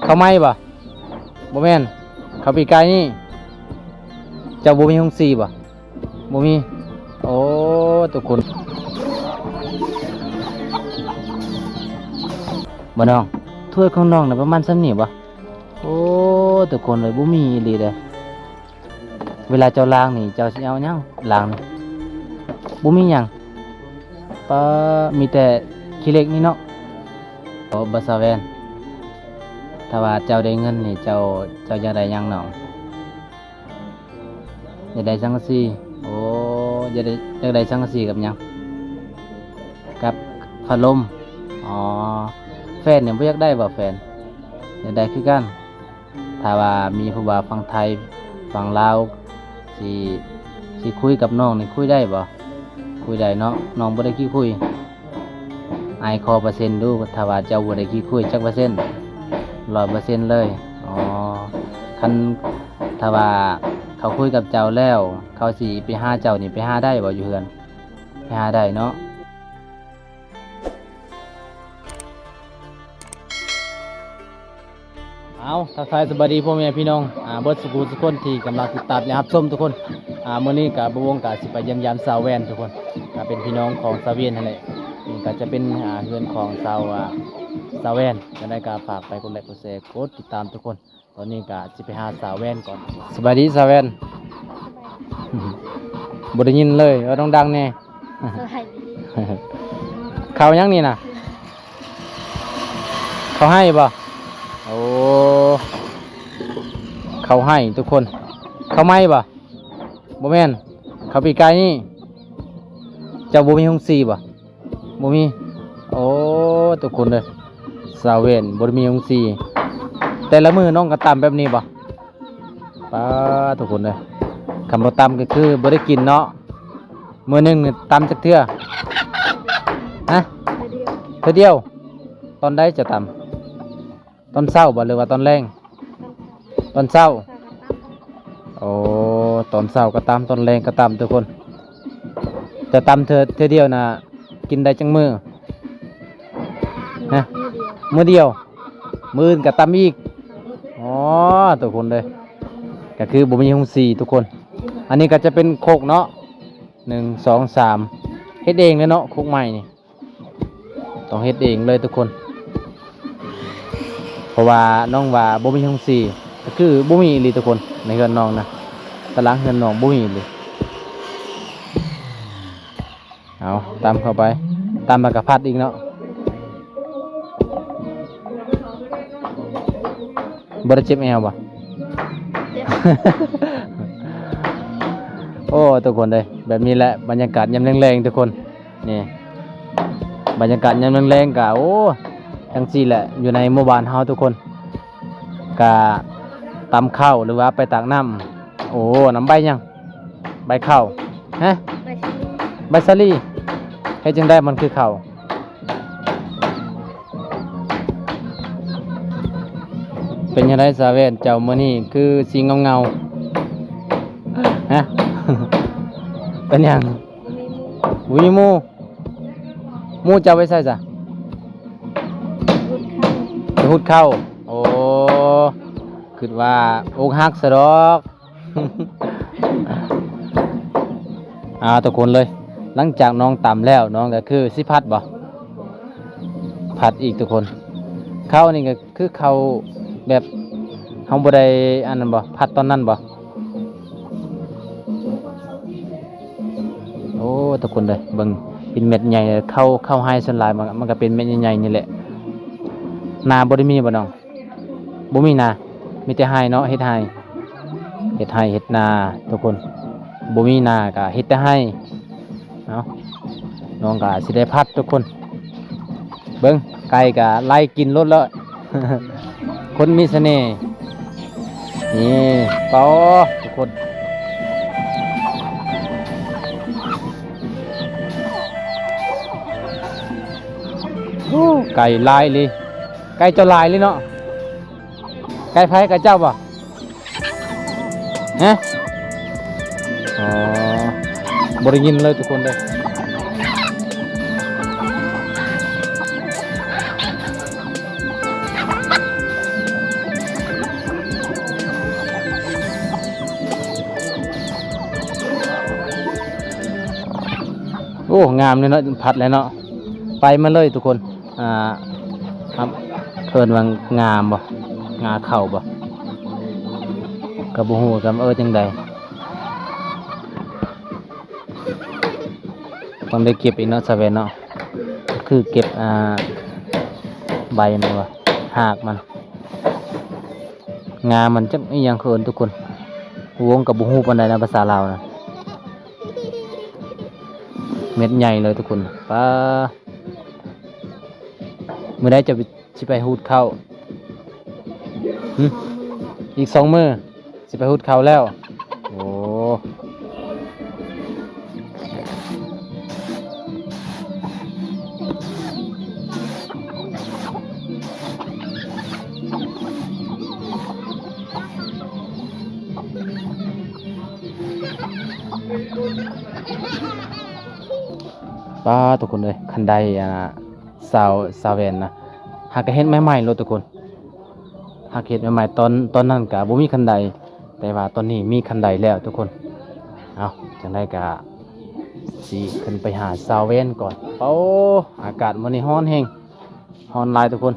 ເຂົ້າໃໝ່ບໍ່? ບໍ່ແມ່ນ ເຂົ້າປີກາຍນີ້. ເຈົ້າບໍ່ມີໂຮງສີບໍ່? ບໍ່ມີ. ໂອ້ ທຸກຄົນ ບໍ່ນ້ອງ ຖ້ວຍຂອງນ້ອງນະປະມານສ່ຳນີ້ບໍ່? ໂອ້ ທຸກຄົນເອີຍ ບໍ່ມີອີ່ຫຼີເດ້. ເວລາເຈົ້າລ້າງນີ້ ເຈົ້າຊິເອົາຫຍັງລ້າງນີ້? ບໍ່ມີຫຍັງ. ປາ ມີແຕ່ຂີ້ເຫຼັກນີ້ເນາະ. ໂອ້ ບ່າວສາວແວ່ນ ຖ້າວ່າເຈົ້າໄດ້ເງິນນີ້ ເຈົ້າ ເຈົ້າຢາກໄດ້ຫຍັງນ້ອງ? ຢາກໄດ້ສັງກະສີ. ໂອ້ ຢາກໄດ້ ຢາກໄດ້ສັງກະສີກັບຫຍັງ? ກັບພັດລົມ. ອໍ ແຟນນີ້ບໍ່ຢາກໄດ້ບໍ່ແຟນ? ຢາກໄດ້ຄືກັນ. ຖ້າວ່າມີຜູ້ບ່າວຝັ່ງໄທ ຝັ່ງລາວ ຊິ ຊິຄຸຍກັບນ້ອງນີ້ ຄຸຍໄດ້ບໍ່? ຄຸຍໄດ້ເນາະ ນ້ອງບໍ່ໄດ້ຂີ້ຄຸຍ. ອ້າຍຂໍເປີເຊັນດູ ຖ້າວ່າເຈົ້າບໍ່ໄດ້ຂີ້ຄຸຍ ຈັກເປີເຊັນ? ຮ້ອຍເປີເຊັນເລີຍ. ອໍ ຄັນ ຖ້າວ່າເຂົາຄຸຍກັບເຈົ້າແລ້ວ ເຂົາຊິໄປຫາເຈົ້ານີ້ ໄປຫາໄດ້ບໍ່ຢູ່ເຮືອນ? ໄປຫາໄດ້ເນາະ. ເອົາ ທັກທາຍສະບາຍດີພໍ່ແມ່ພີ່ນ້ອງ ອາ ເບິດສູ່ຜູ້ສູ່ຄົນທີ່ກຳລັງຕິດຕາມ ແລະ ຮັບຊົມທຸກຄົນ. ອາ ມື້ນີ້ກະບ່າວວົງກະຊິໄປຢ້ຽມຢາມສາວແວ່ນທຸກຄົນ ກະເປັນພີ່ນ້ອງຂອງສາວວຽນຫັ້ນແຫຼະ. ນີ້ກະຈະເປັນ ອາ ເຮືອນຂອງສາວ ອາ ສາວແວ່ນ. ຈັ່ງໃດກະຝາກໄປກົດໄລກ໌ ກົດແຊ ກົດຕິດຕາມທຸກຄົນ. ຕອນນີ້ກະຊິໄປຫາສາວແວ່ນກ່ອນ. ສະບາຍດີສາວແວ່ນ. ບໍ່ໄດ້ຍິນເລີຍ ເວົ້າດັງໆແດ່. ສະບາຍດີ. ເຂົ້າຫຍັງນີ້ນະ? ເຂົ້າໄຮ່ບໍ່? ໂອ້ ເຂົ້າໄຮ່ທຸກຄົນ. ເຂົ້າໃໝ່ບໍ່? ບໍ່ແມ່ນ ເຂົ້າປີກາຍນີ້. ເຈົ້າບໍ່ມີໂຮງສີບໍ່? ບໍ່ມີ. ໂອ້ ທຸກຄົນເອີຍ ສາວແວ່ນບໍ່ໄດ້ມີໂຮງສີ. ແຕ່ລະມື້ນ້ອງກໍຕຳແບບນີ້ບໍ່? ປາ ທຸກຄົນເອີຍ ຄັນບໍ່ຕຳກໍຄືບໍ່ໄດ້ກິນເນາະ. ມື້ໜຶ່ງນີ້ຕຳຈັກເທື່ອ? ຮະ? ເທື່ອດຽວ. ຕອນໃດຈະຕຳ? ຕອນເຊົ້າບໍ່ ຫຼືວ່າຕອນແລງ? ຕອນເຊົ້າ. ໂອ້ ຕອນເຊົ້າກໍຕຳ ຕອນແລງກໍຕຳທຸກຄົນ. ຈະຕຳເທື່ອ ເທື່ອດຽວນະ ກິນໄດ້ຈັກມື້? ຮະ? ມື້ດຽວ. ມື້ດຽວ ມື້ອື່ນກໍຕຳອີກ. ອໍ ທຸກຄົນເດີ ກໍຄືບໍ່ມີໂຮງສີທຸກຄົນ. ອັນນີ້ກໍຈະເປັນຄົກເນາະ ໜຶ່ງ ສອງ ສາມ ເຮັດເອງເລີຍເນາະ ຄົກໄມ້ນີ້. ຕ້ອງເຮັດເອງເລີຍທຸກຄົນ ເພາະວ່ານ້ອງວ່າບໍ່ມີໂຮງສີ ກໍຄືບໍ່ມີອີ່ຫຼີທຸກຄົນ. ໃນເຮືອນນ້ອງນະ ຕາລາງເຮືອນນ້ອງບໍ່ມີອີ່ຫຼີ. ເອົາ ຕຳເຂົ້າໄປ ຕຳແລ້ວກໍຜັດອີກເນາະ. ບໍ່ໄດ້ເຈັບແອວບໍ່? ເຈັບ. ໂອ້ ທຸກຄົນເອີຍ ແບບນີ້ແຫຼະ ບັນຍາກາດຍາມແລງໆ ທຸກຄົນ. ນີ້ ບັນຍາກາດຍາມແລງໆ ກະ ໂອ້ ຈັ່ງຊີ້ແຫຼະ ຢູ່ໃນໝູ່ບ້ານເຮົາທຸກຄົນ ກະຕຳເຂົ້າ ຫຼືວ່າໄປຕາກນ້ຳ. ໂອ້ ນ້ຳໃບຫຍັງ? ໃບເຂົ້າ. ຮະ? ໃບສາລີ. ໃບສາລີ. ເຮັດຈັ່ງໃດມັນຄືເຂົ້າ? ເປັນຈັ່ງໃດສາວແວ່ນເຈົ້າ ມື້ນີ້ຄືຊິເຫງົາໆ? ຮະ? ເປັນຫຍັງ? ບໍ່ມີໝູ່. ບໍ່ມີໝູ່. ໝູ່ເຈົ້າໄປໃສຊະ? ໄປຫຸດເຂົ້າ. ໂອ້ ຄິດວ່າອົກຫັກຊະດອກ. ອ່າ ທຸກຄົນເລີຍ ຫຼັງຈາກນ້ອງຕຳແລ້ວ ນ້ອງກໍຄືຊິຜັດບໍ່? ຜັດອີກທຸກຄົນ. ເຂົ້ານີ້ກໍຄືເຂົ້າແບບເຮົາບໍ່ໄດ້ອັນນັ້ນບໍ່? ຜັດຕອນນັ້ນບໍ່? ໂອ້ ທຸກຄົນເດີ ເບິ່ງເປັນເມັດໃຫຍ່. ເຂົ້າ ເຂົ້າໄຮ່ສ່ວນຫຼາຍມັນ ມັນກໍເປັນເມັດໃຫຍ່ໆນີ້ແຫຼະ. ນາບໍ່ໄດ້ມີບໍ່ນ້ອງ? ບໍ່ມີນາ ມີແຕ່ໄຮ່ເນາະ ເຮັດໄຮ່ ເຮັດໄຮ່ເຮັດນາທຸກຄົນ. ບໍ່ມີນາກໍເຮັດແຕ່ໄຮ່. ເອົາ ນ້ອງກໍຊິໄດ້ຜັດທຸກຄົນ. ເບິ່ງ ໄກ່ກໍໄລ່ກິນໂລດແລ້ວ ຄົນມີສະເໜ່. ນີ້ ປາ ທຸກຄົນ ໂອ້ ໄກ່ຫຼາຍອີ່ຫຼີ. ໄກ່ເຈົ້າຫຼາຍເລີຍເນາະ. ໄກ່ໃຜ? ໄກ່ເຈົ້າບໍ່? ຮະ? ອໍ ບໍ່ໄດ້ຍິນເລີຍທຸກຄົນເດີ. ອ້ ງາມເລີຍເນາະ ພັດແລ້ວເນາະ ໄປມາເລີຍທຸກຄົນ. ອ່າ ເອີ້ນວ່າງາບໍ່ ງາເຂົ້າບໍ່ ກໍບໍ່ຮູ້ກັນວ່າເອີ້ນຈັ່ງໃດ. ຕ້ອງໄດ້ເກັບອີກເນາະ ສາວແວ່ນເນາະ ຄືເກັບ ອ່າ ໃບມັນວ່າ ຮາກມັນ ງາມັນ ຈັກອີ່ຫຍັງເຂົາເອີ້ນທຸກຄົນ. ວົງກໍບໍ່ຮູ້ປານໃດນະ ພາສາລາວນະ. ເມັດໃຫຍ່ເລີຍທຸກຄົນ. ປ້າ ມື້ໃດຈະໄປ ຊິໄປຫູດເຂົ້າ? ຫຶ? ອີກສອງມື້ຊິໄປຫູດເຂົ້າແລ້ວ. ໂອ້ ປ້າ ທຸກຄົນເອີຍ ຄັນໄດ ອ່າ ຊາວ ຊາວແວ່ນນະ ຫາກະເຮັດໃໝ່ໆໂລດທຸກຄົນ. ຫາກເຮັດໃໝ່ໆ ຕອນ ຕອນນັ້ນກະບໍ່ມີຄັນໄດ ແຕ່ວ່າຕອນນີ້ມີຄັນໄດແລ້ວທຸກຄົນ. ເອົາ ຈັ່ງໃດກະຊິຂຶ້ນໄປຫາຊາວແວ່ນກ່ອນ. ໂອ້ ອາກາດມື້ນີ້ຮ້ອນແຮງ ຮ້ອນຫຼາຍທຸກຄົນ.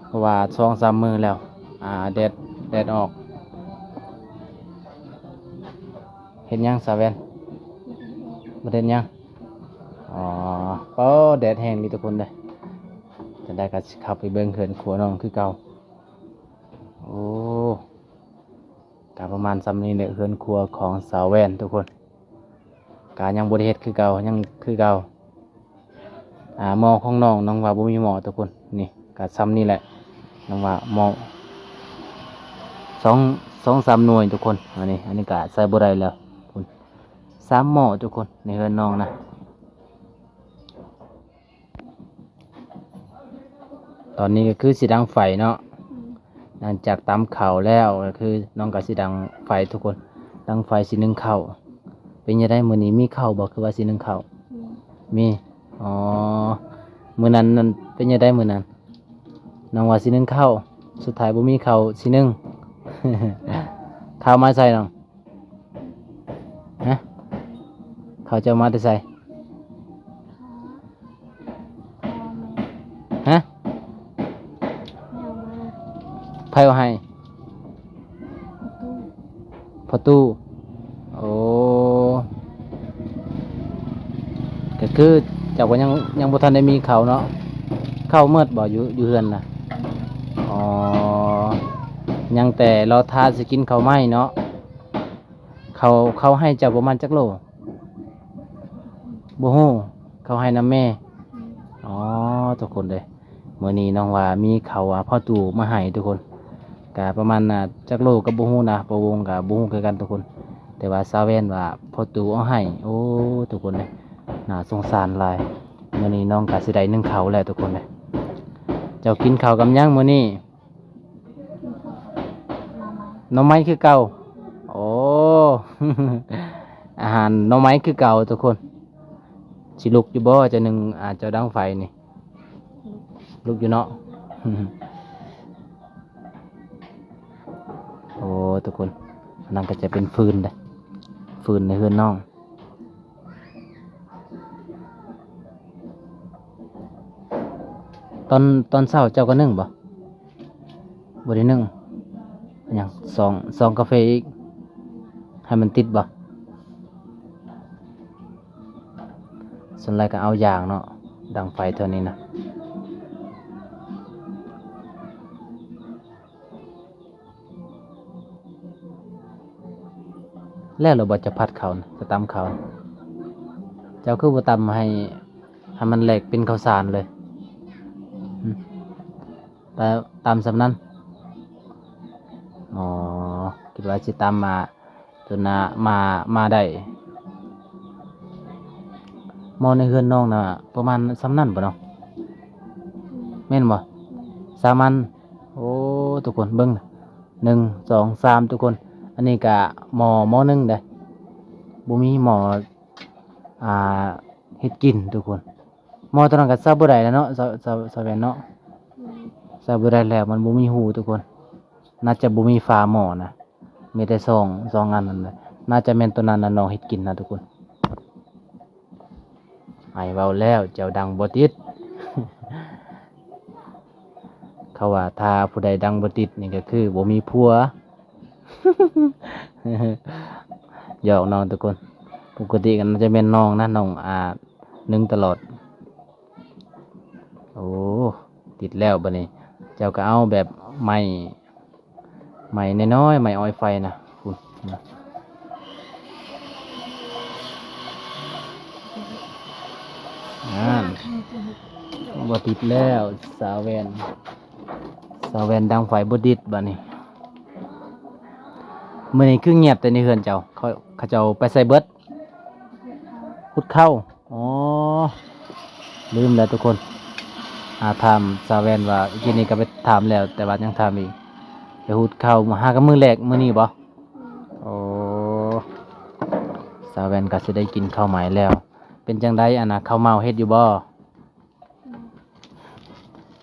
ເພາະວ່າສອງສາມມື້ແລ້ວ ອ່າ ແດດ ແດດອອກ. ເຮັດຫຍັງສາວແວ່ນ? ບໍ່ໄດ້ເຮັດຫຍັງ. ອໍ ໂອ້ ແດດແຮງນີ້ທຸກຄົນເດີ. ຈັ່ງໃດກໍຊິເຂົ້າໄປເບິ່ງເຮືອນຄົວນ້ອງຄືເກົ່າ. ໂອ້ ກໍປະມານສ່ຳນີ້ແຫຼະ ເຮືອນຄົວຂອງສາວແວ່ນທຸກຄົນ. ກະຍັງບໍ່ໄດ້ເຮັດຄືເກົ່າ ຍັງຄືເກົ່າ. ອ່າ ໝໍ້ຂອງນ້ອງ ນ້ອງວ່າບໍ່ມີໝໍ້ທຸກຄົນ. ນີ້ກະສ່ຳນີ້ແຫຼະ ນ້ອງວ່າໝໍ້ສອງ ສອງສາມໜ່ວຍທຸກຄົນ. ອັນນີ້ ອັນນີ້ກະໃຊ້ບໍ່ໄດ້ແລ້ວພຸ້ນ ສາມໝໍ້ທຸກຄົນ ໃນເຮືອນນ້ອງນະ. ຕອນນີ້ກໍຄືຊິດັງໄຟເນາະ. ອືມ ຫຼັງຈາກຕຳເຂົ້າແລ້ວ ກໍຄືນ້ອງກໍຊິດັງໄຟທຸກຄົນ ດັງໄຟຊິໜຶ້ງເຂົ້າ. ເປັນຈັ່ງໃດມື້ນີ້ ມີເຂົ້າບໍ່? ຄືວ່າຊິໜຶ້ງເຂົ້າ. ມີ. ມີ. ອໍ ມື້ນັ້ນນັ້ນເປັນຈັ່ງໃດມື້ນັ້ນ? ນ້ອງວ່າຊິໜຶ້ງເຂົ້າ ສຸດທ້າຍບໍ່ມີເຂົ້າຊິໜຶ້ງ. ເຂົ້າມາໃສນ້ອງ? ຮະ? ເຂົາເຈົ້າມາແຕ່ໃສ? ຮະ? ໃຜເອົາໃຫ້? ພໍ່ຕູ້. ໂອ້ ກໍຄືເຈົ້າກໍຍັງ ຍັງບໍ່ທັນໄດ້ມີເຂົ້າເນາະ. ເຂົ້າໝົດບໍ່? ຢູ່ ຢູ່ເຮືອນນະ. ອໍ ຍັງແຕ່ລໍຖ້າຊິກິນເຂົ້າໃໝ່ເນາະ. ເຂົາ ເຂົາໃຫ້ເຈົ້າປະມານຈັກໂລ? ບໍ່ຮູ້ ເຂົາໃຫ້ນຳແມ່. ອໍ ທຸກຄົນເດີ ມື້ນີ້ນ້ອງວ່າມີເຂົ້າ ອ່າ ພໍ່ຕູ້ມາໃຫ້ທຸກຄົນ. ກະປະມານ ອ່າ ຈັກໂລກໍບໍ່ຮູ້ນະ ພໍ່ວົງກໍບໍ່ຮູ້ຄືກັນທຸກຄົນ. ແຕ່ວ່າສາວແວ່ນວ່າພໍ່ຕູ້ເອົາໃຫ້. ໂອ້ ທຸກຄົນເດີ ໜ້າສົງສານຫຼາຍ. ມື້ນີ້ນ້ອງກໍຊິໄດ້ໜຶ້ງເຂົ້າແລ້ວທຸກຄົນເດີ. ເຈົ້າກິນເຂົ້າກັບຫຍັງມື້ນີ້? ໜໍ່ໄມ້ຄືເກົ່າ. ໂອ້ ອາຫານໜໍ່ໄມ້ຄືເກົ່າທຸກຄົນ. ຊິລຸກຢູ່ບໍ່ ຈະໜຶ່ງ ອາ ເຈົ້າດັງໄຟນີ້? ລຸກຢູ່ເນາະ. ໂອ້ ທຸກຄົນ ອັນນັ້ນກໍຈະເປັນຟືນເດ້ ຟືນໃນເຮືອນນ້ອງ. ຕອນ ຕອນເຊົ້າເຈົ້າກໍໜຶ້ງບໍ່? ບໍ່ໄດ້ໜຶ້ງ. ຫຍັງ? ຊອງ ຊອງກາເຟອີກ ໃຫ້ມັນຕິດບໍ່? ສ່ວນຫຼາຍກໍເອົາຢາງເນາະ ດັງໄຟເທົ່ານີ້ນະ. ແລ້ວລະບໍ່ ຈະຜັດເຂົ້ານະ ຈະຕຳເຂົ້ານະ? ເຈົ້າຄືບໍ່ຕຳໃຫ້ ໃຫ້ມັນແຫຼກເປັນເຂົ້າສານເລີຍ? ຫຶ? ຕະ ຕຳສ່ຳນັ້ນ? ອໍ ຄິດວ່າຊິຕຳມາ ຕົວໜ້າມາ ມາໄດ້. ໝໍ້ໃນເຮືອນນ້ອງນະປະມານສ່ຳນັ້ນບໍ່ນ້ອງ? ແມ່ນບໍ່? ສາມອັນ. ໂອ້ ທຸກຄົນເບິ່ງ ໜຶ່ງ ສອງ ສາມ ທຸກຄົນ. ອັນນີ້ກະໝໍ້ ໝໍ້ໜຶ່ງເດ້ ບໍ່ມີໝໍ້ ອ່າ ເຮັດກິນທຸກຄົນ. ໝໍ້ຕົວນັ້ນກໍໃຊ້ບໍ່ໄດ້ແລ້ວເນາະ ສາວ ສາວ ສາວແວ່ນເນາະ. ໃຊ້ບໍ່ໄດ້ແລ້ວ ມັນບໍ່ມີຮູທຸກຄົນ. ໜ້າຈະບໍ່ມີຝາໝໍ້ນະ ມີແຕ່ຊ່ອງ ຊ່ອງອັນນັ້ນແຫຼະ. ໜ້າຈະແມ່ນຕົວນັ້ນນະ ນ້ອງເຮັດກິນນະທຸກຄົນ. ໃຫ້ເວົ້າແລ້ວເຈົ້າດັງບໍ່ຕິດ. ເຂົາວ່າຖ້າຜູ້ໃດດັງບໍ່ຕິດນີ້ກໍຄືບໍ່ມີຜົວ. ຫຍອກນ້ອງທຸກຄົນ. ປົກກະຕິກໍໜ້າຈະແມ່ນນ້ອງນະ, ນ້ອງ ອ່າ ໜຶ່ງຕະຫຼອດ. ໂອ້ ຕິດແລ້ວບັດນີ້. ເຈົ້າກໍເອົາແບບໄມ້ ໄມ້ນ້ອຍໆ ໄມ້ອອຍໄຟນະ ພຸ້ນນະ. ນັ້ນ ບໍ່ຕິດແລ້ວ ສາວແວ່ນ. ສາວແວ່ນດັງໄຟບໍ່ຕິດບັດນີ້. ມື້ນີ້ຄືງຽບແຕ່ໃນເຮືອນເຈົ້າ? ເຂົາ ເຂົາເຈົ້າໄປໃສເບິດ? ຫຸດເຂົ້າ. ອໍ ລືມແລ້ວທຸກຄົນ. ຫາຖາມສາວແວ່ນວ່າ ກີ້ນີ້ກໍໄປຖາມແລ້ວ ແຕ່ວ່າຍັງຖາມອີກ. ໄປຫຸດເຂົ້າ ຫາກັນມື້ແລກມື້ນີ້ບໍ່? ໂອ້ ສາວແວ່ນກໍຊິໄດ້ກິນເຂົ້າໃໝ່ແລ້ວ. ເປັນຈັ່ງໃດ ອັນນ່າ ເຂົ້າເມົາເຮັດຢູ່ບໍ່?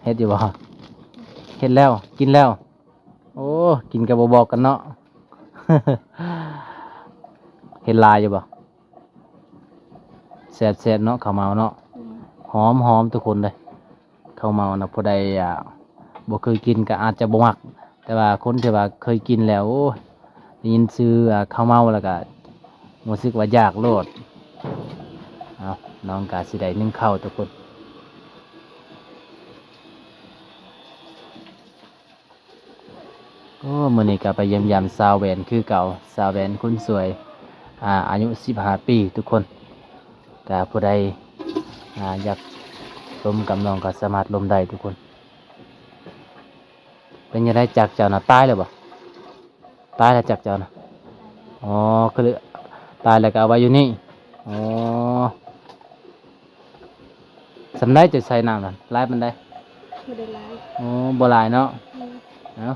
ເຮັດຢູ່ບໍ່? ເຮັດແລ້ວ ກິນແລ້ວ. ໂອ້ ກິນກໍບໍ່ບອກກັນເນາະ. ເຮັດຫຼາຍຢູ່ບໍ່? ແຊບໆ ເນາະ ເຂົ້າເມົາເນາະ. ອືມ ຫອມໆ ທຸກຄົນເດ້. ເຂົ້າເມົານະ ຜູ້ໃດ ອ່າ ບໍ່ເຄີຍກິນກໍອາດຈະບໍ່ມັກ, ແຕ່ວ່າຄົນທີ່ວ່າເຄີຍກິນແລ້ວ ໂອ້ຍ ໄດ້ຍິນຊື່ ອ່າ ເຂົ້າເມົາແລ້ວກໍຮູ້ສຶກວ່າຢາກໂລດ. ເອົາ ນ້ອງກໍຊິໄດ້ໜຶ້ງເຂົ້າທຸກຄົນ. ໂອ້ ມື້ນີ້ກໍໄປຢ້ຽມຢາມສາວແວ່ນຄືເກົ່າ, ສາວແວ່ນຄົນສວຍ ອາ ອາຍຸສິບຫ້າປີທຸກຄົນ. ກໍຜູ້ໃດ ອາ ຢາກລົມກັບນ້ອງກໍສາມາດລົມໄດ້ທຸກຄົນ. ເປັນຈັ່ງໃດຈັກເຈົ້ານະ ຕາຍແລ້ວບໍ່? ຕາຍແລ້ວຈັກເຈົ້ານະ? ອໍ ຄືຕາຍແລ້ວກໍເອົາໄວ້ຢູ່ນີ້. ອໍ ສ່ຳໃດເຈົ້າໃສ່ນ້ຳນັ້ນ ຫຼາຍປານໃດ? ບໍ່ໄດ້ຫຼາຍ. ໂອ້ ບໍ່ຫຼາຍເນາະ. ອືມ ເອົາ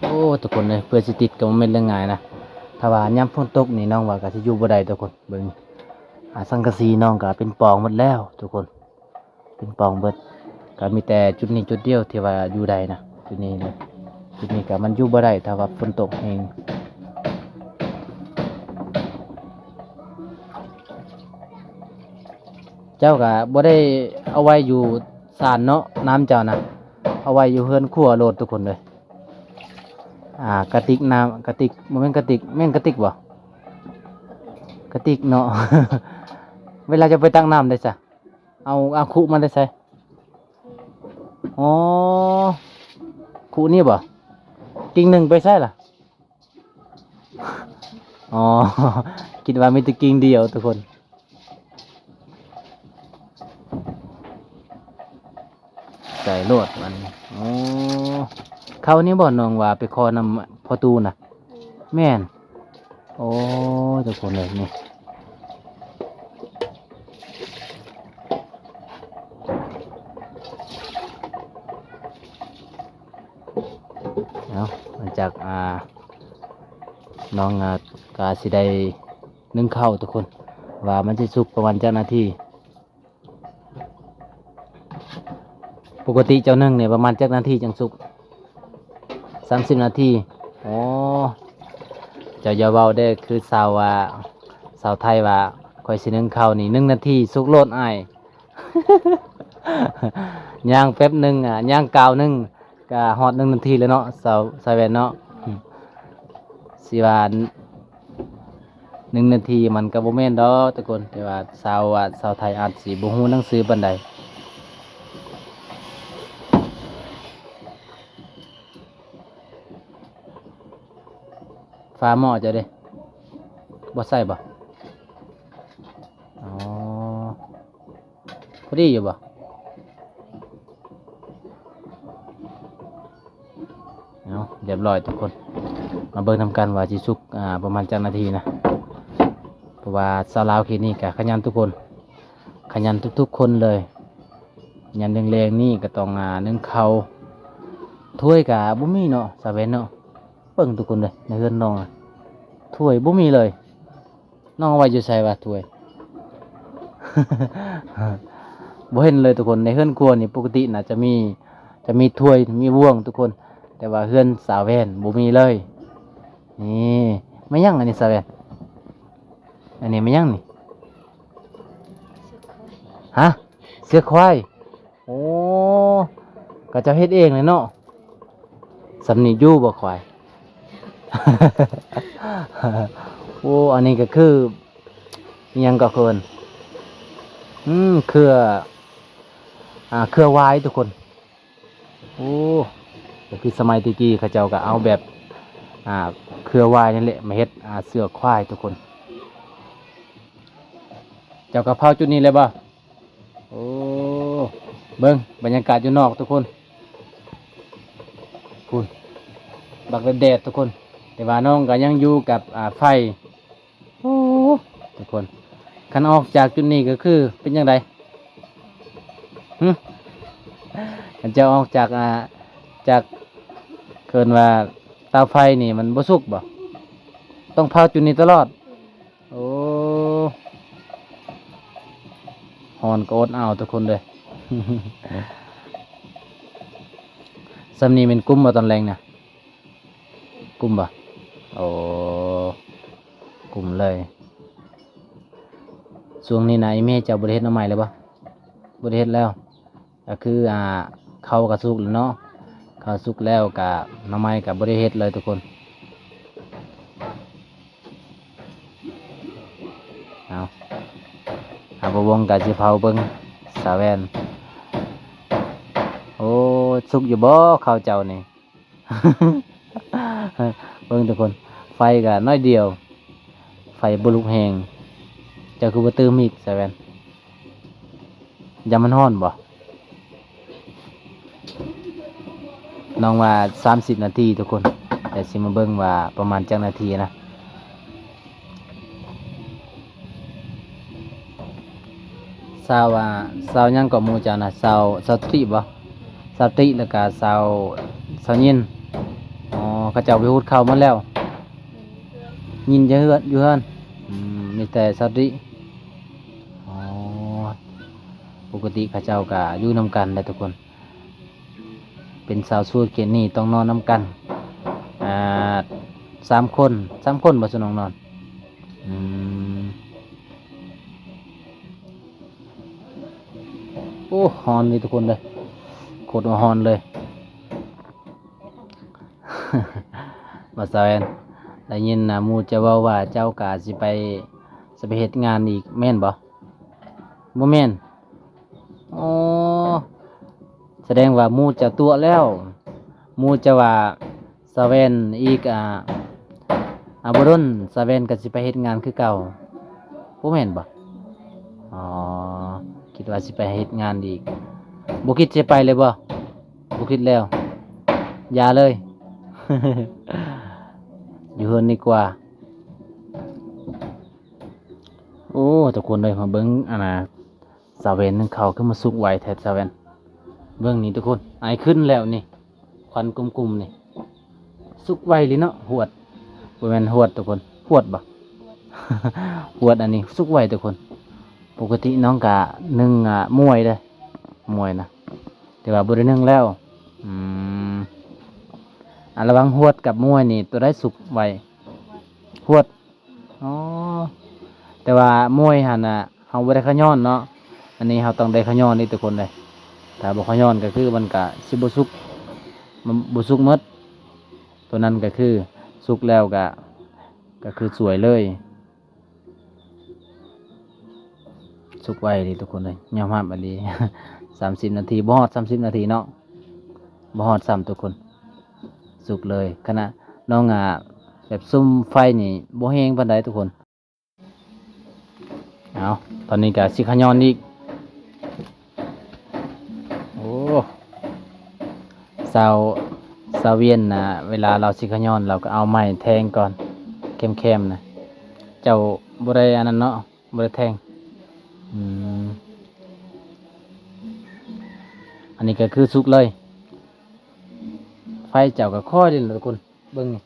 ໂອ້ ທຸກຄົນເອີຍ ເພື່ອຊິຕິດກໍບໍ່ແມ່ນເລື່ອງງ່າຍນະ. ຖ້າວ່າຍາມຝົນຕົກນີ້ ນ້ອງວ່າກໍຊິຢູ່ບໍ່ໄດ້ທຸກຄົນ. ເບິ່ງ ອາ ສັງກະສີນ້ອງກໍເປັນປ່ອງໝົດແລ້ວທຸກຄົນ. ເປັນປ່ອງເບິດ. ກໍມີແຕ່ຈຸດນີ້ຈຸດດຽວທີ່ວ່າຢູ່ໄດ້ນະ, ຈຸດນີ້ເລີຍ. ຈຸດນີ້ກໍມັນຢູ່ບໍ່ໄດ້ຖ້າວ່າຝົນຕົກແຮງ. ເຈົ້າກໍບໍ່ໄດ້ເອົາໄວ້ຢູ່ສານເນາະ, ນ້ຳເຈົ້ານະ ເອົາໄວ້ຢູ່ເຮືອນຄົວໂລດທຸກຄົນເອີຍ. ອາ ກະຕິກນ້ຳ ກະຕິກ ບໍ່ແມ່ນກະຕິກ ແມ່ນກະຕິກບໍ່? ກະຕິກເນາະ. ເວລາຈະໄປຕັກນ້ຳໄດ້ຊະ? ເອົາ ເອົາຄຸມາແຕ່ໃສ? ອໍ ຄຸນີ້ບໍ່? ກິ່ງໜຶ່ງໄປໃສລະ? ອໍ ຄິດວ່າມີແຕ່ກິ່ງດຽວທຸກຄົນ. ໃສ່ໂລດບັດນີ້. ໂອ້ ເຂົ້ານີ້ບໍ່ ນ້ອງວ່າໄປຂໍນຳພໍ່ຕູ້ນະ? ແມ່ນ. ໂອ້ ທຸກຄົນເອີຍ ນີ້ ເອົາ ຫຼັງຈາກ ອ່າ ນ້ອງ ອ່າ ກະຊິໄດ້ໜຶ້ງເຂົ້າທຸກຄົນ ວ່າມັນຊິສຸກປະມານຈັກນາທີ? ປົກກະຕິເຈົ້າໜຶ້ງນີ້ປະມານຈັກນາທີຈັ່ງສຸກ? ສາມສິບນາທີ. ອໍ ເຈົ້າຢ່າເວົ້າເດີ ຄືຊາວວ່າ ຊາວໄທວ່າ ຂ້ອຍຊິໜຶ້ງເຂົ້ານີ້ໜຶ່ງນາທີສຸກໂລດອ້າຍ. ຍ່າງແປັບໜຶ່ງ ອາ ຍ່າງກ້າວໜຶ່ງ ກະຮອດໜຶ່ງນາທີແລ້ວເນາະ ສາວ ສາວແວ່ນເນາະ. ຊິວ່າໜຶ່ງນາທີມັນກະບໍ່ແມ່ນດອກທຸກຄົນ, ແຕ່ວ່າຊາວ ອາ ຊາວໄທອາດຊິບໍ່ຮູ້ໜັງສືປານໃດ. ຝາໝໍ້ເຈົ້າເດ ບໍ່ໃສ່ບໍ່? ອໍ ພໍດີຢູ່ບໍ່? ເອົາ ຮຽບຮ້ອຍທຸກຄົນ, ມາເບິ່ງນຳກັນວ່າຊິສຸກ ອາ ປະມານຈັກນາທີນະ. ເພາະວ່າຊາວລາວເຂດນີ້ກະຂະຫຍັນທຸກຄົນ, ຂະຫຍັນທຸກໆຄົນເລີຍ. ຍາມແລງໆນີ້ກະຕ້ອງ ອາ ໜຶ້ງເຂົ້າ, ຖ້ວຍກະບໍ່ມີເນາະ ສາວແວ່ນເນາະ. ເບິ່ງທຸກຄົນເດີ ໃນເຮືອນນ້ອງນະ ຖ້ວຍບໍ່ມີເລີຍ. ນ້ອງເອົາໄວ້ຢູ່ໃສວະຖ້ວຍ? ບໍ່ເຫັນເລີຍທຸກຄົນ. ໃນເຮືອນຄົວນີ້ປົກກະຕິໜ້າຈະມີ ຈະມີຖ້ວຍ ມີບ່ວງທຸກຄົນ, ແຕ່ວ່າເຮືອນສາວແວ່ນບໍ່ມີເລີຍ. ນີ້ ແມ່ນຫຍັງອັນນີ້ສາວແວ່ນ? ອັນນີ້ແມ່ນຫຍັງນີ້? ຮະ? ເຊືອກຄວາຍ. ໂອ້ ເຂົາເຈົ້າເຮັດເອງເລີຍເນາະ. ສ່ຳນີ້ຢູ່ບໍ່ຄວາຍ? ໂອ້ ອັນນີ້ກໍຄື ອີ່ຫຍັງກໍເອີ້ນ ອືມ ເຄືອ ອ່າ ເຄືອຫວາຍທຸກຄົນ. ໂອ້ ກໍຄືສະໄໝແຕ່ກີ້ເຂົາເຈົ້າກໍເອົາແບບ ອ່າ ເຄືອຫວາຍນີ້ແຫຼະມາເຮັດ ອ່າ ເຊືອກຄວາຍທຸກຄົນ. ເຈົ້າກໍເຜົາຈຸດນີ້ເລີຍບໍ່? ໂອ້ ເບິ່ງບັນຍາກາດຢູ່ນອກທຸກຄົນ. ພຸ້ນ ບັກແດດໆ ທຸກຄົນ, ແຕ່ວ່ານ້ອງກໍຍັງຢູ່ກັບ ອ່າ ໄຟ. ໂອ້ ທຸກຄົນ, ຄັນອອກຈາກຈຸດນີ້ກໍຄືເປັນຈັ່ງໃດ? ຫຶ? ຄັນຈະອອກຈາກ ອ່າ ຈາກ ເອີ້ນວ່າເຕົາໄຟນີ້ມັນບໍ່ສຸກບໍ່? ຕ້ອງເຜົາຈຸດນີ້ຕະຫຼອດ. ໂອ້ ຮ້ອນກໍອົດເອົາທຸກຄົນເດີ. ສ່ຳນີ້ແມ່ນກຸ້ມບໍ່ຕອນແລງນະ? ກຸ້ມບໍ່? ໂອ້ ກຸ້ມເລີຍ. ຊ່ວງນີ້ນະ ອີ່ແມ່ເຈົ້າບໍ່ໄດ້ເຮັດໜໍ່ໄມ້ແລ້ວບໍ່? ບໍ່ໄດ້ເຮັດແລ້ວ. ກໍຄື ອ່າ ເຂົ້າກໍສຸກແລ້ວເນາະ, ເຂົ້າສຸກແລ້ວກໍໜໍ່ໄມ້ກໍບໍ່ໄດ້ເຮັດເລີຍທຸກຄົນ. ເອົາ ຫາບໍ່ວົງກໍຊິເຜົາເບິ່ງສາວແວ່ນ. ໂອ້ ສຸກຢູ່ບໍ່ເຂົ້າເຈົ້ານີ້? ເບິ່ງທຸກຄົນ, ໄຟກໍໜ້ອຍດຽວ, ໄຟບໍ່ລຸກແຮງ. ເຈົ້າຄືບໍ່ຕື່ມອີກສາວແວ່ນ? ຢ້ານມັນຮ້ອນບໍ່? ນ້ອງວ່າສາມສິບນາທີທຸກຄົນ, ແຕ່ຊິມາເບິ່ງວ່າປະມານຈັກນາທີນະ. ສາວ ອ່າ ສາວຫຍັງກໍໝູ່ເຈົ້ານະ? ສາວ ສາວຕະຕິບໍ່? ສາວຕະຕິ ແລ້ວກະສາວ ສາວຍິນ. ອໍ ເຂົາເຈົ້າໄປຫູດເຂົ້າໝົດແລ້ວ. ຍິນຢູ່ເຮືອນ ຢູ່ເຮືອນ. ອືມ ມີແຕ່ສາວຕະຕິ. ອໍ ປົກກະຕິເຂົາເຈົ້າກະຢູ່ນຳກັນແຫຼະທຸກຄົນ. ເປັນສາວໂສດເຂດນີ້ຕ້ອງນອນນຳກັນ ອ່າ ສາມຄົນ. ສາມຄົນບໍ່ ຊຸນ້ອງນອນ? ອືມ ໂອ້ ຮ້ອນເລີຍທຸກຄົນເດີ, ໂຄດວ່າຮ້ອນເລີຍ. ບ່າວສາວແອນ ໄດ້ຍິນນະ ໝູ່ເຈົ້າເວົ້າວ່າເຈົ້າກະຊິໄປ ຊິໄປເຮັດງານອີກແມ່ນບໍ່? ບໍ່ແມ່ນ. ອໍ ສະແດງວ່າໝູ່ເຈົ້າຕົວະແລ້ວ, ໝູ່ເຈົ້າວ່າສາວແວ່ນອີກ ອ່າ ອ່າ ບໍ່ດົນສາວແວ່ນກໍຊິໄປເຮັດງານຄືເກົ່າ, ບໍ່ແມ່ນບໍ່? ອໍ ຄິດວ່າຊິໄປເຮັດງານອີກ, ບໍ່ຄິດຊິໄປເລີຍບໍ່? ບໍ່ຄິດແລ້ວ, ຢ່າເລີຍ, ຢູ່ເຮືອນດີກວ່າ. ໂອ້ ທຸກຄົນເອີຍ ມາເບິ່ງ ອັນນ່າ ສາວແວ່ນໜຶ້ງເຂົ້າຄືມາສຸກໄວແທ້ສາວແວ່ນ. ເບິ່ງນີ້ທຸກຄົນ, ໄອຂຶ້ນແລ້ວນີ້, ຄວັນກຸ້ມໆນີ້ ສຸກໄວເລີຍເນາະ. ຫວດ ບໍ່ແມ່ນຫວດທຸກຄົນ, ຫວດບໍ່? ຫວດອັນນີ້ສຸກໄວທຸກຄົນ. ປົກກະຕິນ້ອງກະໜຶ້ງ ອ່າ ໝວຍເດ້, ໝວຍນະ, ແຕ່ວ່າບໍ່ໄດ້ໜຶ້ງແລ້ວ. ອືມ ອັນລະຫວ່າງຫວດກັບໝວຍນີ້ ໂຕໃດສຸກໄວ? ຫວດ. ອໍ ແຕ່ວ່າໝວຍຫັ້ນນະ ເຮົາບໍ່ໄດ້ຂະຫຍ້ອນເນາະ, ອັນນີ້ເຮົາຕ້ອງໄດ້ຂະຫຍ້ອນນີ້ທຸກຄົນເດ້. ຖ້າບໍ່ຂະຫຍ້ອນກໍຄືມັນກະຊິບໍ່ສຸກ, ມັນບໍ່ສຸກໝົດ. ໂຕນັ້ນກໍຄືສຸກແລ້ວກະ ກໍຄືສວຍເລີຍ. ສຸກໄວເລີຍທຸກຄົນເອີຍ, ຍອມຮັບອີ່ຫຼີ. ສາມສິບນາທີ, ບໍ່ຮອດສາມສິບນາທີເນາະ, ບໍ່ຮອດຊ້ຳທຸກຄົນ, ສຸກເລີຍ. ຂະນະນ້ອງ ອ່າ ແບບສຸມໄຟນີ້ບໍ່ແຮງປານໃດທຸກຄົນ. ເອົາ ຕອນນີ້ກະຊິຂະຫຍ້ອນອີກ. ໂອ້ ສາວ ສາວວຽນນະ ເວລາລາວຊິຂະຫຍ້ອນ ລາວກໍເອົາໄມ້ແທງກ່ອນ ແຄມໆນະ. ເຈົ້າບໍ່ໄດ້ອັນນັ້ນເນາະ, ບໍ່ໄດ້ແທງ. ອືມ ອັນນີ້ກໍຄືສຸກເລີຍ. ໄຟເຈົ້າກໍຄ່ອຍເດ້ລະທຸກຄົນ. ເບິ່ງນີ້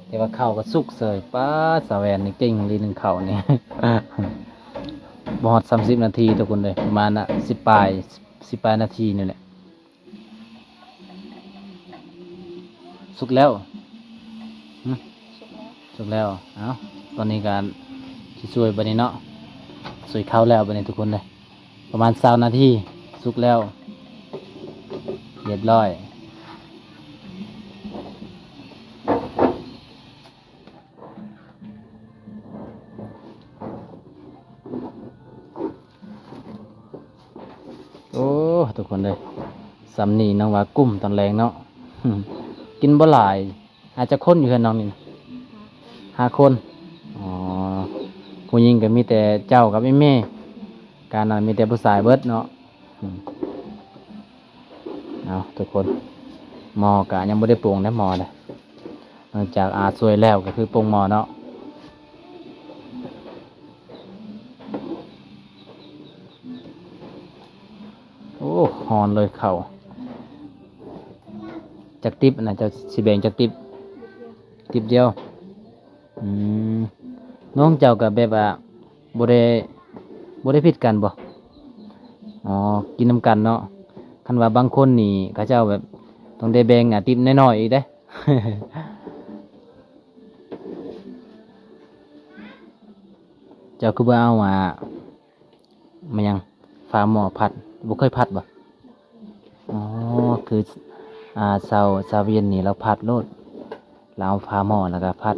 ແຕ່ວ່າເຂົ້າກໍສຸກເສີຍ. ປ້າດ ສາວແວ່ນນີ້ເກັ່ງອີ່ຫຼີໜຶ້ງເຂົ້ານີ້. ບໍ່ຮອດສາມສິບນາທີທຸກຄົນເອີຍ, ປະມານ ສິບປາຍ ສິບປາຍນາທີນີ້ແຫຼະ. ສຸກແລ້ວ ຫຶ? ສຸກແລ້ວ ເອົ້າ ຕອນນີ້ກະຊິຊ່ວຍບາດນີ້ເນາະ ຊ່ວຍເຂົ້າແລ້ວບາດນີ້ທຸກຄົນເດີ ປະມານຊາວນາທີ ສຸກແລ້ວ ຮຽບຮ້ອຍ. ໂອ້ ທຸກຄົນເອີຍ ສ່ຳນີ້ນ້ອງວ່າກຸ້ມຕອນແລງເນາະ ກິນບໍ່ຫຼາຍ. ອາດຈະຄົນຢູ່ເຮືອນນ້ອງນີ້ນະ ຫ້າຄົນ ອໍ ຜູ້ຍິງກໍມີແຕ່ເຈົ້າກັບອີ່ແມ່ ການນັ້ນມີແຕ່ຜູ້ຊາຍເບິດເນາະ. ເອົາ ທຸກຄົນ ໝໍ້ກະຍັງບໍ່ໄດ້ປົງເດ້ ໝໍ້ນະ ຫຼັງຈາກອາຊ່ວຍແລ້ວກໍຄືປົງໝໍ້ເນາະ. ໂອ້ ຮ້ອນເລີຍເຂົ້າ. ຈັກຕິບນະ ເຈົ້າຊິແບ່ງຈັກຕິບ? ຕິບດຽວ. ອືມ ນ້ອງເຈົ້າກໍແບບວ່າ ບໍ່ໄດ້ ບໍ່ໄດ້ຜິດກັນບໍ່? ອໍ ກິນນຳກັນເນາະ. ຄັນວ່າບາງຄົນນີ້ ເຂົາເຈົ້າແບບຕ້ອງໄດ້ແບ່ງ ອາ ຕິບນ້ອຍໆອີກເດ້. ເຈົ້າຄືບໍ່ເອົາ ອາ ມາຫຍັງ ຝາໝໍ້ພັດ ບໍ່ເຄີຍພັດບໍ່? ອໍ ຄື ອາ ຊາວ ຊາວວຽດນີ້ລາວພັດໂລດ ລາວເອົາຝາໝໍ້ແລ້ວກໍພັດ.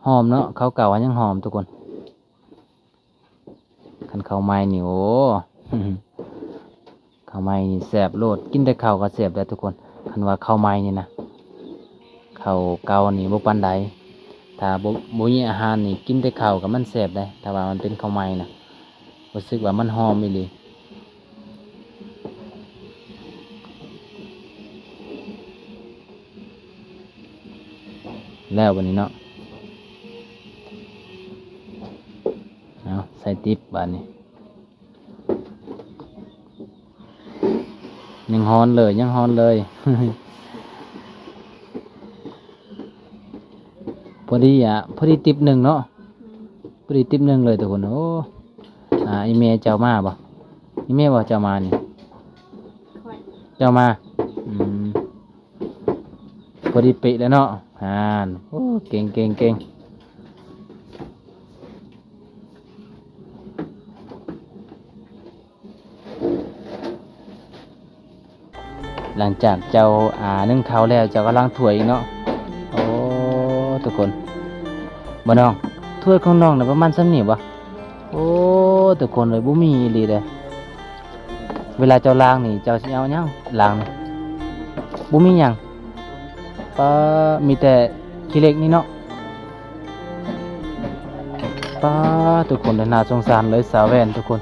ຫອມເນາະ ເຂົ້າເກົ່າຍັງຫອມທຸກຄົນ. ຄັນເຂົ້າໃໝ່ນີ້ ໂອ້ ເຂົ້າໃໝ່ນີ້ແຊບໂລດ ກິນແຕ່ເຂົ້າກໍແຊບແລ້ວທຸກຄົນ. ຄັນວ່າເຂົ້າໃໝ່ນີ້ນະ ເຂົ້າເກົ່ານີ້ບໍ່ປານໃດ. ຖ້າບໍ່ ບໍ່ມີອາຫານນີ້ ກິນແຕ່ເຂົ້າກໍມັນແຊບໄດ໋ ຖ້າວ່າມັນເປັນເຂົ້າໃໝ່ນະ ຮູ້ສຶກວ່າມັນຫອມອີ່ຫຼີ. ແລ້ວບາດນີ້ເນາະ ເອົາ ໃສ່ຕິບບາດນີ້ ຍັງຮ້ອນເລີຍ ຍັງຮ້ອນເລີຍ. ພໍດີ ອະ ພໍດີຕິບໜຶ່ງເນາະ ພໍດີຕິບໜຶ່ງເລີຍທຸກຄົນ. ໂອ້ ອາ ອີ່ແມ່ເຈົ້າມາບໍ່? ອີ່ແມ່ບໍ່ເຈົ້າມານີ້? ຂ້ອຍ ເຈົ້າມາ ອືມ ພໍດີເປະແລ້ວເນາະ. ຫັ້ນ ໂອ້ ເກັ່ງ ເກັ່ງ ເກັ່ງ. ຫຼັງຈາກເຈົ້າ ອາ ໜຶ້ງເຂົ້າແລ້ວ ເຈົ້າກໍລ້າງຖ້ວຍອີກເນາະ. ໂອ້ ທຸກຄົນ ບໍ່ນ້ອງ ຖ້ວຍຂອງນ້ອງນະປະມານສ່ຳນີ້ບໍ່? ໂອ້ ທຸກຄົນເອີຍ ບໍ່ມີອີ່ຫຼີເດ້. ເວລາເຈົ້າລ້າງນີ້ ເຈົ້າຊິເອົາຫຍັງລ້າງນີ້? ບໍ່ມີຫຍັງ. ປາ ມີແຕ່ຂີ້ເຫຼັກນີ້ເນາະ. ປາ ທຸກຄົນເອີຍ ໜ້າສົງສານເລີຍສາວແວ່ນທຸກຄົນ.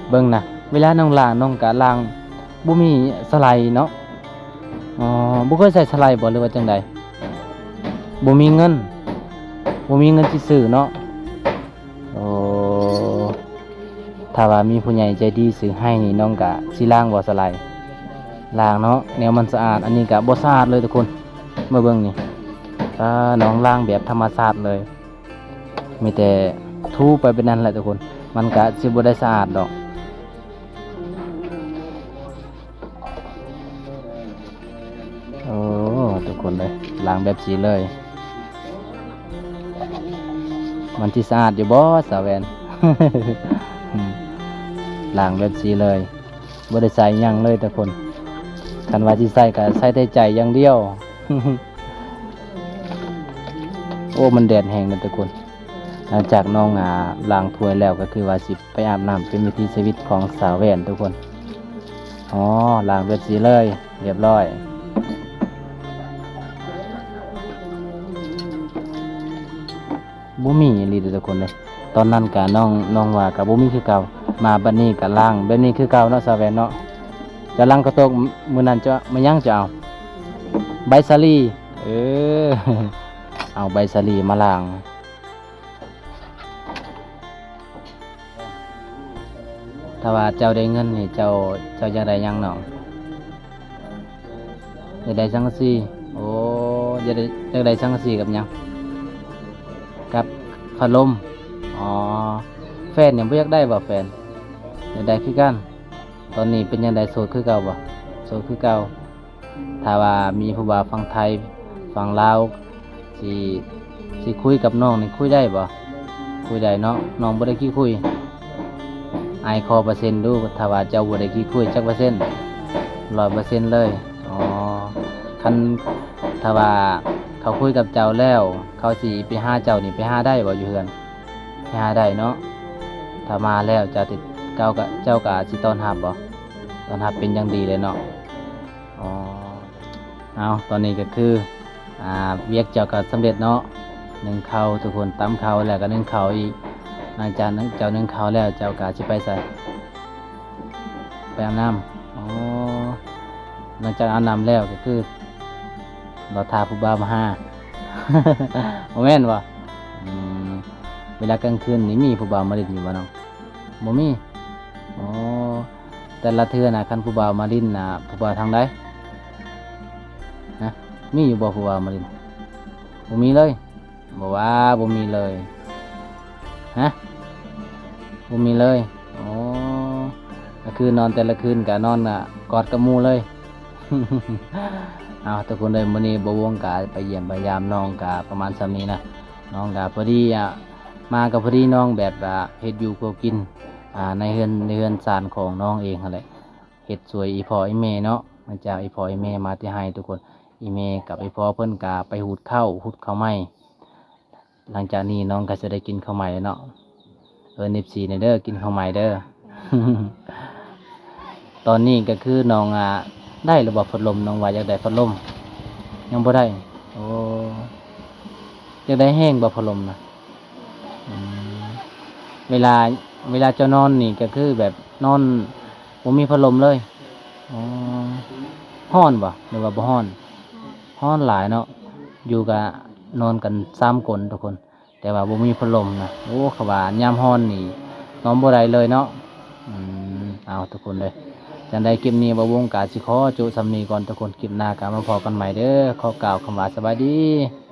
ເບິ່ງນະ ເວລານ້ອງລ້າງ ນ້ອງກະລ້າງ ບໍ່ມີສະໄລເນາະ. ອໍ ບໍ່ເຄີຍໃຊ້ສະໄລບໍ່ ຫຼືວ່າຈັ່ງໃດ? ບໍ່ມີເງິນ ບໍ່ມີເງິນຊິຊື້ເນາະ. ໂອ້ ຖ້າວ່າມີຜູ້ໃຫຍ່ໃຈດີຊື້ໃຫ້ນີ້ ນ້ອງກະຊິລ້າງບໍ່ສະໄລ? ລ້າງເນາະ ແນວມັນສະອາດ. ອັນນີ້ກະບໍ່ສະອາດເລີຍທຸກຄົນ ມາເບິ່ງນີ້. ອາ ນ້ອງລ້າງແບບທຳມະຊາດເລີຍ ມີແຕ່ຖູໄປແບບນັ້ນແຫຼະທຸກຄົນ ມັນກະຊິບໍ່ໄດ້ສະອາດດອກ. ໂອ້ ທຸກຄົນເອີຍ ລ້າງແບບຊີ້ເລີຍ ມັນຊິສະອາດຢູ່ບໍ່ສາວແວ່ນ? ອືມ ລ້າງແບບຊີ້ເລີຍ ບໍ່ໄດ້ໃສ່ຫຍັງເລີຍທຸກຄົນ. ຄັນວ່າຊິໃສ່ກໍໃສ່ແຕ່ໃຈຢ່າງດຽວ. ໂອ້ ມັນແດດແຮງເນາະທຸກຄົນ. ຫຼັງຈາກນ້ອງ ອາ ລ້າງຖ້ວຍແລ້ວ ກໍຄືວ່າຊິໄປອາບນ້ຳ ເປັນວິຖີຊີວິດຂອງສາວແວ່ນທຸກຄົນ. ອໍ ລ້າງແບບຊີ້ເລີຍ ຮຽບຮ້ອຍ. ບໍ່ມີອີ່ຫຼີເດີທຸກຄົນເດີ. ຕອນນັ້ນກະນ້ອງ ນ້ອງວ່າກະບໍ່ມີຄືເກົ່າ. ມາບັດນີ້ກະລ້າງແບບນີ້ຄືເກົ່າເນາະ ສາວແວ່ນເນາະ. ເຈົ້າລ້າງກະໂຕກມື້ນັ້ນ ເຈົ້າມາຫຍັງ ເຈົ້າເອົາໃບສາລີ ເອີ ເອົາໃບສາລີມາລ້າງ. ຖ້າວ່າເຈົ້າໄດ້ເງິນນີ້ ເຈົ້າ ເຈົ້າຢາກໄດ້ຫຍັງນ້ອງ? ຢາກໄດ້ສັງກະສີ. ໂອ້ ຢາກໄດ້ ຢາກໄດ້ສັງກະສີກັບຫຍັງ? ກັບພັດລົມ. ອໍ ແຟນນີ້ບໍ່ຢາກໄດ້ບໍ່ແຟນ? ຢາກໄດ້ຄືກັນ. ຕອນນີ້ເປັນຈັ່ງໃດ ໂສດຄືເກົ່າບໍ່? ໂສດຄືເກົ່າ. ຖ້າວ່າມີຜູ້ບ່າວຝັ່ງໄທ ຝັ່ງລາວ ຊິ ຊິຄຸຍກັບນ້ອງນີ້ຄຸຍໄດ້ບໍ່? ຄຸຍໄດ້ເນາະ, ນ້ອງບໍ່ໄດ້ຂີ້ຄຸຍ. ອ້າຍຂໍເປີເຊັນດູ ຖ້າວ່າເຈົ້າບໍ່ໄດ້ຂີ້ຄຸຍ ຈັກເປີເຊັນ? ຮ້ອຍເປີເຊັນເລີຍ. ອໍ ຄັນ ຖ້າວ່າເຂົາຄຸຍກັບເຈົ້າແລ້ວ ເຂົາຊິໄປຫາເຈົ້ານີ້ ໄປຫາໄດ້ບໍ່ຢູ່ເຮືອນ? ໄປຫາໄດ້ເນາະ. ຖ້າມາແລ້ວເຈົ້າ ເຈົ້າກະ ເຈົ້າກະຊິຕ້ອນຮັບບໍ່? ຕ້ອນຮັບເປັນຢ່າງດີເລີຍເນາະ. ອໍ ເອົາ ຕອນນີ້ກໍຄື ອ່າ ວຽກເຈົ້າກໍສຳເລັດເນາະ, ໜຶ້ງເຂົ້າ ທຸກຄົນ, ຕຳເຂົ້າແລ້ວກໍໜຶ້ງເຂົ້າອີກ. ຫຼັງຈາກເຈົ້າໜຶ້ງເຂົ້າແລ້ວ ເຈົ້າກໍຊິໄປໃສ? ໄປອາບນ້ຳ. ອໍ ຫຼັງຈາກອາບນ້ຳແລ້ວກໍຄືລໍຖ້າຜູ້ບ່າວມາຫາ ບໍ່ແມ່ນບໍ່? ອືມ ເວລາກາງຄືນນີ້ມີຜູ້ບ່າວມາຫຼິ້ນຢູ່ບໍ່ນ້ອງ? ບໍ່ມີ. ອໍ ແຕ່ລະເທື່ອນະ ຄັນຜູ້ບ່າວມາຫຼິ້ນນະ ຜູ້ບ່າວທາງໃດ? ຮະ ມີຢູ່ບໍ່ຜູ້ບ່າວມາຫຼິ້ນ? ບໍ່ມີເລີຍ. ບໍ່ວ່າບໍ່ມີເລີຍ. ຮະ ບໍ່ມີເລີຍ. ອໍ ກໍຄືນອນແຕ່ລະຄືນກໍນອນ ອາ ກອດກັບໝູ່ເລີຍ. ເອົາ ທຸກຄົນເອີຍ, ມື້ນີ້ບ່າວວົງກໍໄປຢ້ຽມໄປຢາມນ້ອງກໍປະມານສ່ຳນີ້ນະ. ນ້ອງກໍພໍດີ ອາ ມາກໍພໍດີນ້ອງແບບວ່າເຮັດຢູ່ຄົວກິນ ອາ ໃນເຮືອນ ໃນເຮືອນຊານຂອງນ້ອງເອງຫັ້ນແຫຼະ, ເຮັດຊ່ວຍອີ່ພໍ່ອີ່ແມ່ເນາະ. ຫຼັງຈາກອີ່ພໍ່ອີ່ແມ່ມາແຕ່ໄຮ່ ທຸກຄົນ, ອີ່ແມ່ກັບອີ່ພໍ່ເພິ່ນກໍໄປຫູດເຂົ້າ ຫູດເຂົ້າໃໝ່. ຫຼັງຈາກນີ້ນ້ອງກໍຈະໄດ້ກິນເຂົ້າໃໝ່ແລ້ວເນາະ. ເອີ້ນເອັຟຊີແດ່ເດີ ກິນເຂົ້າໃໝ່ເດີ. ຕອນນີ້ກໍຄືນ້ອງ ອາ ໄດ້ແລ້ວບໍ່ພັດລົມ? ນ້ອງວ່າຢາກໄດ້ພັດລົມ. ຍັງບໍ່ໄດ້. ໂອ້ ຢາກໄດ້ແຮງບໍ່ພັດລົມນະ? ອືມ ເວລາ ເວລາເຈົ້ານອນນີ້ກໍຄືແບບນອນບໍ່ມີພັດລົມເລີຍ. ອໍ ຮ້ອນບໍ່ ຫຼືວ່າບໍ່ຮ້ອນ? ຮ້ອນຫຼາຍເນາະ. ຢູ່ກະນອນກັນສາມຄົນ ທຸກຄົນ, ແຕ່ວ່າບໍ່ມີພັດລົມນະ. ໂອ້ ເຂົາວ່າຍາມຮ້ອນນີ້ນອນບໍ່ໄດ້ເລີຍເນາະ. ອືມ ເອົາ ທຸກຄົນເດີ, ຈັ່ງໃດຄລິບນີ້ບ່າວວົງກະຊິຂໍໂຈະສ່ຳນີ້ກ່ອນ ທຸກຄົນ. ຄລິບໜ້າກະມາພໍ້ກັນໃໝ່ເດີ. ຂໍກ່າວຄຳວ່າສະບາຍດີ.